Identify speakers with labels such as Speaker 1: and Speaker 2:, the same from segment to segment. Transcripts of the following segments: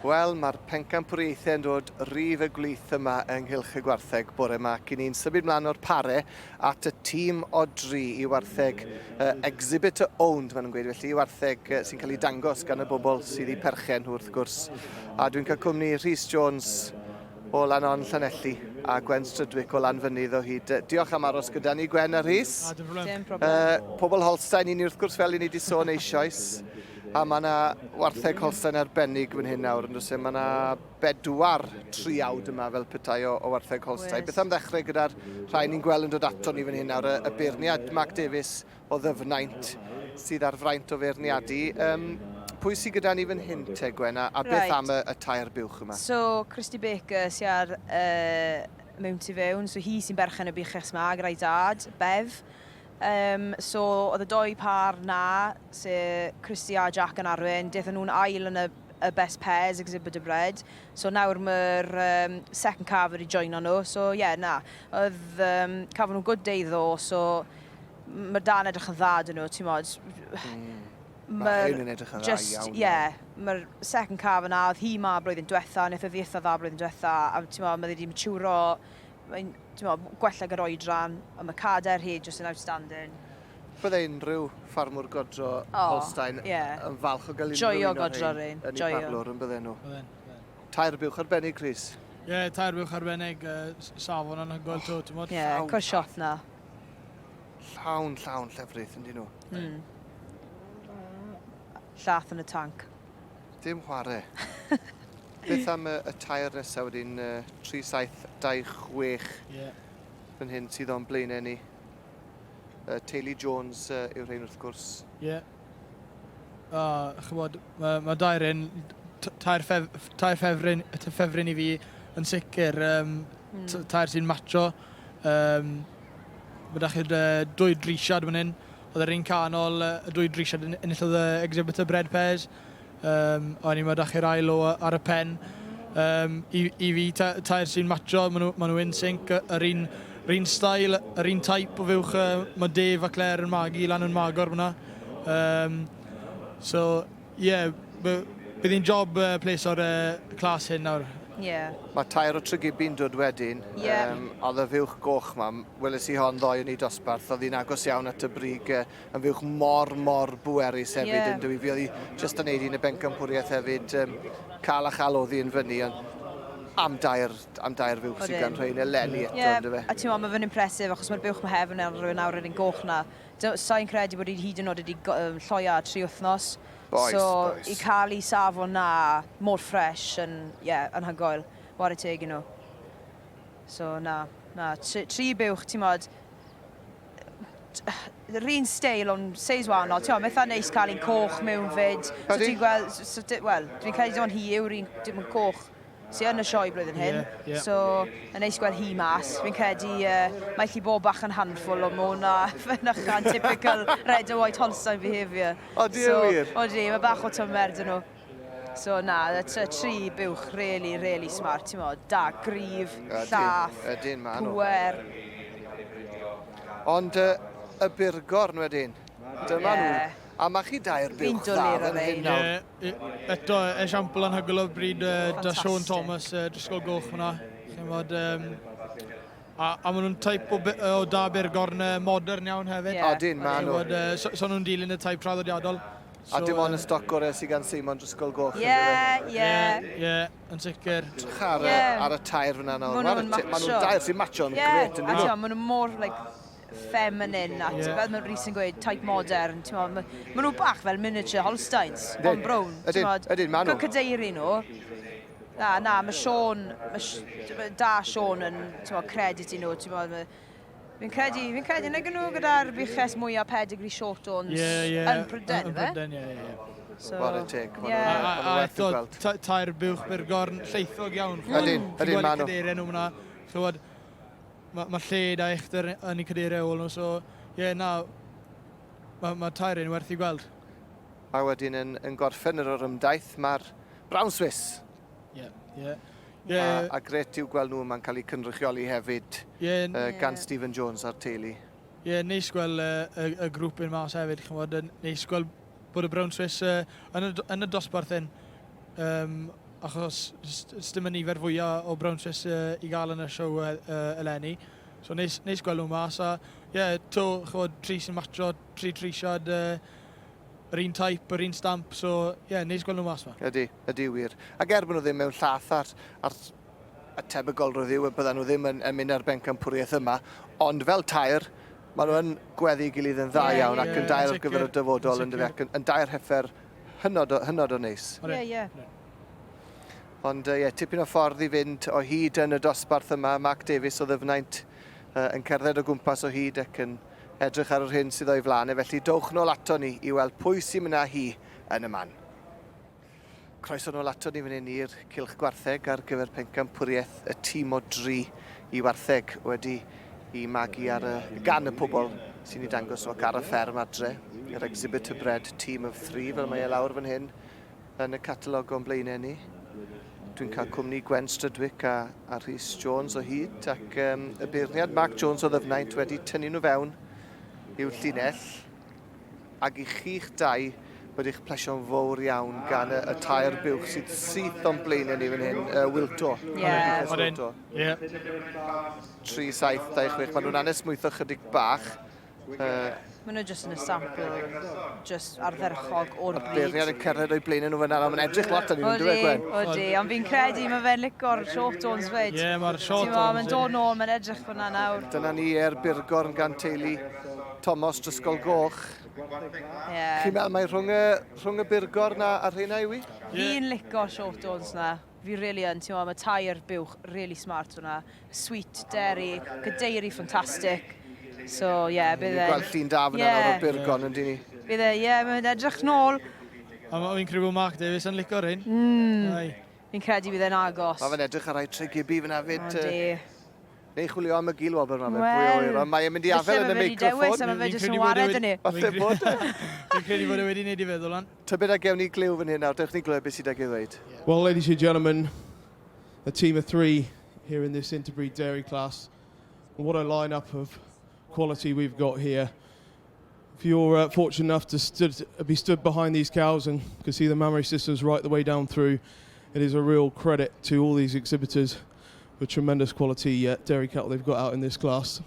Speaker 1: Wel, mae'r pencampwriaethau yn dod rif y gwlith yma yng Nghylch y Gwartheg bore yma ac i ni'n symud mlaen o'r pare at y tîm o dri i wartheg uh, exhibitor owned, maen nhw'n gweud felly, i wartheg uh, sy'n cael ei dangos gan y bobl sydd eu perchen nhw wrth gwrs. A dwi'n cael cwmni Rhys Jones o Lan On Llanelli a Gwen Strydwick o Lan Fynydd o hyd. Diolch am aros gyda ni, Gwen a Rhys.
Speaker 2: Ah, dim problem. Dim problem.
Speaker 1: Uh, pobl Holstein i ni wrth gwrs fel i ni wedi sôn eisoes. A mae yna wartheg Holstein arbennig fan hyn nawr, yn does e? Mae yna bedwar triawd yma fel petai o, o wartheg Holstein. Beth am ddechrau gyda'r rhai ni'n gweld yn dod ato ni fan hyn nawr, y, y beirniad Mark Davies o Ddyfnaint sydd ar fraint o feirniadu. Um, pwy sydd gyda ni fan hyn te, Gwen, a, a beth right. am y, y tair buwch yma?
Speaker 2: So, Christy Baker sydd ar uh, mewn tu fewn, so hi sy'n berchen y buches ma, gyda'i dad, Bev. Yym, so oedd y dou pâr 'na, sef Christy a Jack yn arwain, daethon nhw'n ail yn y y Best Pairs Exhibitor Bred. So nawr mae'r um, second calf wedi joino nhw. So ie, yeah, na, oedd, um, cafon nhw good day ddo, so mae'r da'n edrych yn dda dyn nhw, ti'n modd.
Speaker 1: Mm. Mae rhain yn edrych yn dda iawn.
Speaker 2: Ie, yeah, mae'r second calf yna, oedd hi ma blwyddyn diwetha, wnaeth o ddi eitha dda blwyddyn diwetha, a ti'n modd, mae wedi maturo Mae'n, t'mo', gwella gyda'r oedran, ond mae cadair hi jyst yn outstanding.
Speaker 1: Byddai unrhyw ffarmwr godro
Speaker 2: O,
Speaker 1: Holstein
Speaker 2: ie.
Speaker 1: yn falch o gael unrhyw
Speaker 2: Joio
Speaker 1: un o'r
Speaker 2: godro
Speaker 1: rhein
Speaker 2: rhein,
Speaker 1: yn eu
Speaker 2: joio.
Speaker 1: parlwr, yn bydden nhw?
Speaker 3: Bydden, bydden.
Speaker 1: Tair buwch arbennig, Rhys.
Speaker 3: Ie, tair buwch arbennig, uh, safon anhygoel to, ti'n modd?
Speaker 2: Ie,
Speaker 1: Llawn
Speaker 2: cwrs shot na.
Speaker 1: Llawn, llawn llefrith, yndyn nhw.
Speaker 2: Mm. Llath yn y tanc.
Speaker 1: Dim chwarae. Beth am y, y tair nesaf wedyn, uh, 3, 7, 2, 6
Speaker 3: yeah.
Speaker 1: fan hyn sydd o'n blaenau ni. Uh, Teulu Jones uh, yw'r rhain wrth gwrs.
Speaker 3: Ie. Yeah. Uh, chybod, mae ma dair un, tair, ffef, tair ffefryn, ffefryn i fi yn sicr, um, mm. tair sy'n matcho. Um, mae da chi'r uh, dwy drisiad fan hyn. Oedd yr un canol, y dwy drisiad enillodd y exhibitor Bred Pairs. Um, o'n i'n meddwl chi'r ail o ar y pen. Um, i, I fi, tair sy'n matcho, maen nhw, ma nhw in sync, yr un, yr un style, yr un type o fuwch uh, mae Dave a Claire yn magu lan yn Magor fyna. Um, so, ie, yeah, bydd hi'n job uh, pleso'r uh, clas hyn nawr.
Speaker 2: Yeah.
Speaker 1: Mae tair o Tregibi'n dod wedyn.
Speaker 2: Yeah.
Speaker 1: Um, oedd y fuwch goch ma, weles i hon ddoe yn ei dosbarth, oedd hi'n agos iawn at y brig uh, yn fuwch mor, mor bwerus hefyd yeah. yn dwi. Fi oedd hi jyst yn neud un y bencampwriaeth hefyd, um, cael a chael oedd hi yn fyny, ond am dair, am dair fuwch sydd gan rhain eleni eto,
Speaker 2: yeah.
Speaker 1: ynddo fe.
Speaker 2: A ti'n meddwl, mae fe'n impressive, achos mae'r buwch mae hefyd yn rhywun nawr yr un goch na. Sa'n credu bod hi hyd yn oed wedi lloia tri wythnos.
Speaker 1: Boes,
Speaker 2: so,
Speaker 1: boes.
Speaker 2: i cael ei safon na mor ffres yn, yeah, anhygoel. Ware teg i nhw. So, na, na. Tri, tri buwch, ti'n modd, yr un steil ond seis wahanol. Ti'n meddwl, eitha neis cael un coch mewn fyd. So ti'n gweld, so, wel, dwi'n credu dim ond hi yw'r un dim ond coch sydd yn y sioe blwyddyn hyn.
Speaker 3: Yeah, yeah.
Speaker 2: So, yn neis gweld hi mas. Fi'n credu uh, mae lli bod bach yn handful o mwy na fynychan typical red and white Holstein behaviour.
Speaker 1: Odi,
Speaker 2: so,
Speaker 1: wir?
Speaker 2: Odi, mae bach o tymer dyn nhw. So na, y tri buwch really, really smart, ti'n modd, da, gryf, llath,
Speaker 1: ydyn, ma nhw.
Speaker 2: pŵer.
Speaker 1: Ond uh, y burgorn wedyn, dyma yeah. nhw. A mae chi dair buwch dda fan hyn nawr.
Speaker 3: Yeah, eto, esiampl anhygoel o bryd uh, da Sean Thomas, uh, Driscoll Goch fyna. Chymod, um, a, a maen nhw'n type o, o da burgorn uh, modern iawn hefyd.
Speaker 2: Yeah.
Speaker 1: Odyn, ma nhw.
Speaker 3: Chymod, uh, so, so nhw'n dilyn y type traddodiadol.
Speaker 1: So, a dim ond y stoc gorau sydd gan Seimon Driscoll Goch.
Speaker 2: Ie, ie.
Speaker 3: Ie, yn sicr.
Speaker 1: Edrych ar, yeah. ar y tair fyna nawr.
Speaker 2: Maen nhw'n matcho.
Speaker 1: Maen nhw'n dair sy'n matcho'n
Speaker 2: yeah.
Speaker 1: gret.
Speaker 2: A ti'n maen nhw mor like, feminine a yeah. fel mae'n Rhys yn gweud, type modern. Ti'n ma, maen nhw bach fel miniature Holsteins, ond brown.
Speaker 1: Ydyn, ydyn, maen nhw.
Speaker 2: Cadeiri nhw. Na, na, mae Sean, mae da Sean yn, ti'n mo, credit i nhw, ti'n mo, Fi'n credu, fi'n credu, nag nhw gyda'r buches mwyaf pedigree short horns
Speaker 3: yeah, yeah.
Speaker 2: yn Prydain,
Speaker 3: fe? Yn Prydain, ie, ie.
Speaker 2: So,
Speaker 1: Ware teg, maen
Speaker 2: yeah.
Speaker 3: A, a eto, tair buwch burgorn lleithog iawn.
Speaker 1: Ydyn, ydyn, maen nhw.
Speaker 3: Ti'n nhw fyna, chywod, mae ma lled a uchder yn eu cadeiriau ôl nhw, so, ie, yeah, na, mae ma tair un werth i gweld.
Speaker 1: A wedyn yn, yn gorffen yr orymdaith, mae'r Brown Swiss.
Speaker 3: Ie, ie. Yeah.
Speaker 1: A, a gret yw gweld nhw yma'n cael eu cynrychioli hefyd
Speaker 3: yeah.
Speaker 1: uh, gan Stephen Jones a'r teulu.
Speaker 3: Ie, yeah, neis gweld uh, y, y grŵp un mas hefyd, chymod, neis gweld bod y Brown Swiss uh, yn, y, yn y dosbarth hyn. Um, achos dim y nifer fwyaf o Brown Swiss i gael yn y siow eleni. So neis, neis gweld nhw mas a ie, yeah, to, ch'mod, tri sy'n matcho, tri trisiad, yr un type, yr un stamp, so ie, yeah, neis gweld nhw mas ma.
Speaker 1: Ydy, ydy wir. Ac er bod nhw ddim mewn llath ar, ar y tebygolrwydd yw y byddan nhw ddim yn, yn mynd ar bencampwriaeth yma, ond fel tair, maen nhw yn gweddu ei gilydd yn dda yeah, iawn ac yn dair ar gyfer y dyfodol, yn, ac yn, yn dair heffer hynod o, hynod o neis.
Speaker 2: Ie, ie.
Speaker 1: Ond ie, tipyn o ffordd i fynd o hyd yn y dosbarth yma. Mark Davies o Ddyfnaint yn cerdded o gwmpas o hyd ac yn edrych ar yr hyn sydd o'i flaen e. Felly dowch nôl ato ni i weld pwy sy'n mynd â hi yn y man. Croeso nôl ato ni fan hyn i'r Cylch Gwartheg ar gyfer pencampwriaeth y tîm o dri i wartheg wedi i magu ar y, gan y pobl sy'n ei dangos nhw ac ar y fferm adre. Yr Exhibitor Bred Team of Three fel mae e lawr fan hyn yn y catalog o'n blaenau ni. Dwi'n cael cwmni Gwen Strydwick a, a Rhys Jones o hyd ac um, y beirniad Mark Jones o Ddyfnaint wedi tynnu nhw fewn i'w llinell ac i chi'ch dau wedi'ch plesio'n fawr iawn gan y, y tair buwch sydd syth o'n blaenau ni fan hyn, Wilto.
Speaker 2: Yeah.
Speaker 1: Wilto.
Speaker 3: Yeah.
Speaker 1: 3, 7, 2, 6. Maen nhw'n anesmwytho chydig bach.
Speaker 2: Maen nhw jyst yn y sampl, jyst ardderchog o'r bryd.
Speaker 1: Beirniad yn cerdded o'i blaenau nhw fyna, mae'n edrych lot ar nhw'n dweud, Gwen.
Speaker 2: Odi, ond fi'n credu mae fe'n lico'r short horns fyd.
Speaker 3: Ie, yeah, mae'r short horns.
Speaker 2: Mae'n dod nôl, mae'n edrych fyna nawr.
Speaker 1: Dyna ni er Burgorn gan teulu Tomos Drysgol Goch.
Speaker 2: Yeah.
Speaker 1: Chi'n meddwl mai rhwng y, rhwng y Burgorn a, a rheina yw i?
Speaker 2: Yeah. Fi'n lico short horns na. Fi really yn, ti'n meddwl, mae tair buwch really smart hwnna. Sweet, dairy, cadeiri ffantastig. So, ie, yeah, bydd
Speaker 1: e'n... Gweld llun da fyna yeah. nawr o Burgorn yn dyn ni.
Speaker 2: Bydd e, ie, yeah, mae'n edrych nôl.
Speaker 3: A fi'n credu bod Mark Davies yn lico rhain.
Speaker 2: Fi'n credu bydd e'n agos.
Speaker 1: Mae fe'n edrych ar rai Tregibi fyna fyd.
Speaker 2: Odi.
Speaker 1: Neu chwilio am y gil wobr ma fe, pwy o wyr, ond mae e'n mynd i afael yn y meicroffon.
Speaker 2: Falle mae fe wedi dewis a mae fe jyst yn wared yn ni.
Speaker 1: Falle bod.
Speaker 3: Fi'n credu bod e wedi neud i feddwl lan.
Speaker 1: Tybed a gewn ni glyw fan hyn nawr, dewch ni glywed beth sydd ag i ddweud.
Speaker 4: Well, ladies and gentlemen, a team of three here in this interbreed dairy class. And what a lineup of quality we've got here. If you're fortunate enough to be stood behind these cows and can see the mammary systems right the way down through, it is a real credit to all these exhibitors for tremendous quality dairy cattle they've got out in this class.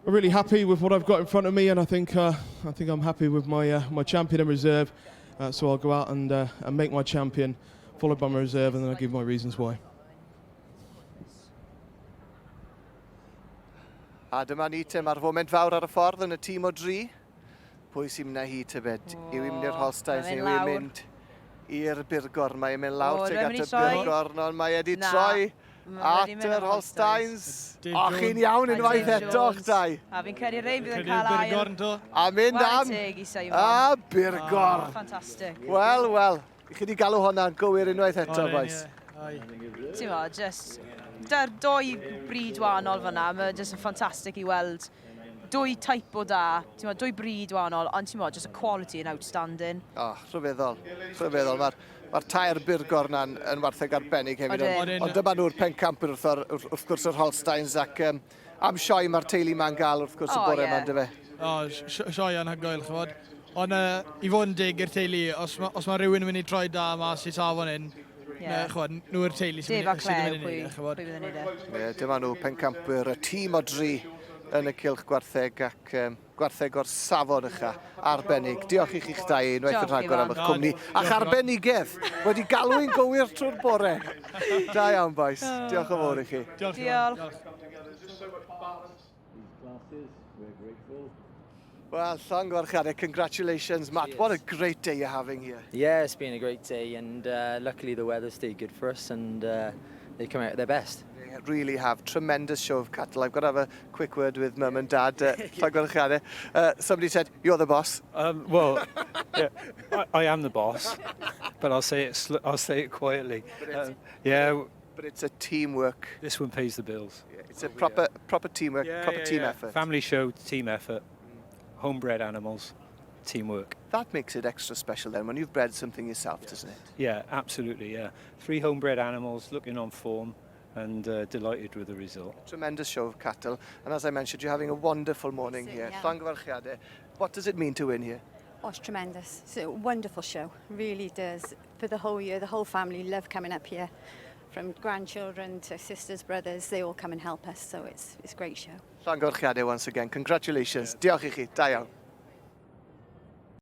Speaker 4: I'm really happy with what I've got in front of me, and I think I'm happy with my my champion and reserve. So I'll go out and make my champion, followed by my reserve, and then I'll give my reasons why.
Speaker 1: A dyma ni te, mae'r foment fawr ar y ffordd yn y tîm o dri. Pwy sy'n mynd â hi tybed? Yw i'n mynd i'r Holsteins neu yw i'n mynd i'r Burgorn? Mae'n mynd lawr tuag at y Burgorn, ond mae wedi troi at yr Holsteins. O, chi'n iawn unwaith eto, o'ch dau.
Speaker 2: A fi'n credu rei bydd yn cael ail.
Speaker 1: A mynd am... A Burgorn.
Speaker 2: Ffantastig.
Speaker 1: Wel, wel. Chi wedi galw hwnna'n gywir unwaith eto, boys.
Speaker 2: Ti'n mo, just... Da'r doi bryd wahanol fyna, mae jyst yn ffantastig i weld dwy type o da, ti'n mo, dwy bryd wahanol, ond ti'n mo, just y quality yn outstanding.
Speaker 1: O, oh, rhyfeddol, rhyfeddol. Mae'r ma tair Burgorn na'n yn wartheg arbennig hefyd. Ond, ond dyma nhw'r pencampwyr wrth, wrth gwrs yr Holsteins ac am sioe mae'r teulu ma'n gael wrth gwrs y bore yma, yeah. Fe?
Speaker 3: O, oh, sioe anhygoel, ch'mod. Ond i fod yn deg i'r teulu, os ma rhywun yn mynd i troi da mas i safon hyn, yeah. Ch'mod, nhw yw'r teulu sy'n mynd, sydd yn mynd i wneud e, ch'mod.
Speaker 2: Pwy bydd yn neud e.
Speaker 1: Ie, dyma nhw pencampwyr, y tîm o dri yn y cylch gwartheg ac gwartheg o'r safon ucha arbennig. Diolch i chi'ch dau unwaith yn rhagor am eich cwmni. A'ch arbenigedd wedi galw'n gywir trwy'r bore. Da iawn, boys. Diolch yn fawr i chi.
Speaker 3: Diolch.
Speaker 2: Diolch.
Speaker 1: Well, llongyfarchiadau, congratulations, Matt. What a great day you're having here.
Speaker 5: Yeah, it's been a great day, and luckily the weather stayed good for us, and they come out at their best.
Speaker 1: They really have. Tremendous show of cattle. I've got to have a quick word with mum and dad. Llongyfarchiadau. Somebody said, you're the boss.
Speaker 6: Well, yeah, I am the boss, but I'll say it quietly. Yeah.
Speaker 1: But it's a teamwork.
Speaker 6: This one pays the bills.
Speaker 1: Yeah, it's a proper teamwork, proper team effort.
Speaker 6: Family show, team effort, homebred animals, teamwork.
Speaker 1: That makes it extra special then, when you've bred something yourself, doesn't it?
Speaker 6: Yeah, absolutely, yeah. Three homebred animals looking on form and delighted with the result.
Speaker 1: Tremendous show of cattle, and as I mentioned, you're having a wonderful morning here.
Speaker 7: Yeah.
Speaker 1: Llongyfarchiadau. What does it mean to win here?
Speaker 7: Oh, it's tremendous. It's a wonderful show. Really does. for the whole year. The whole family love coming up here, from grandchildren to sisters, brothers. They all come and help us, so it's a great show.
Speaker 1: Llongyfarchiadau once again. Congratulations. Diolch i chi. Da iawn.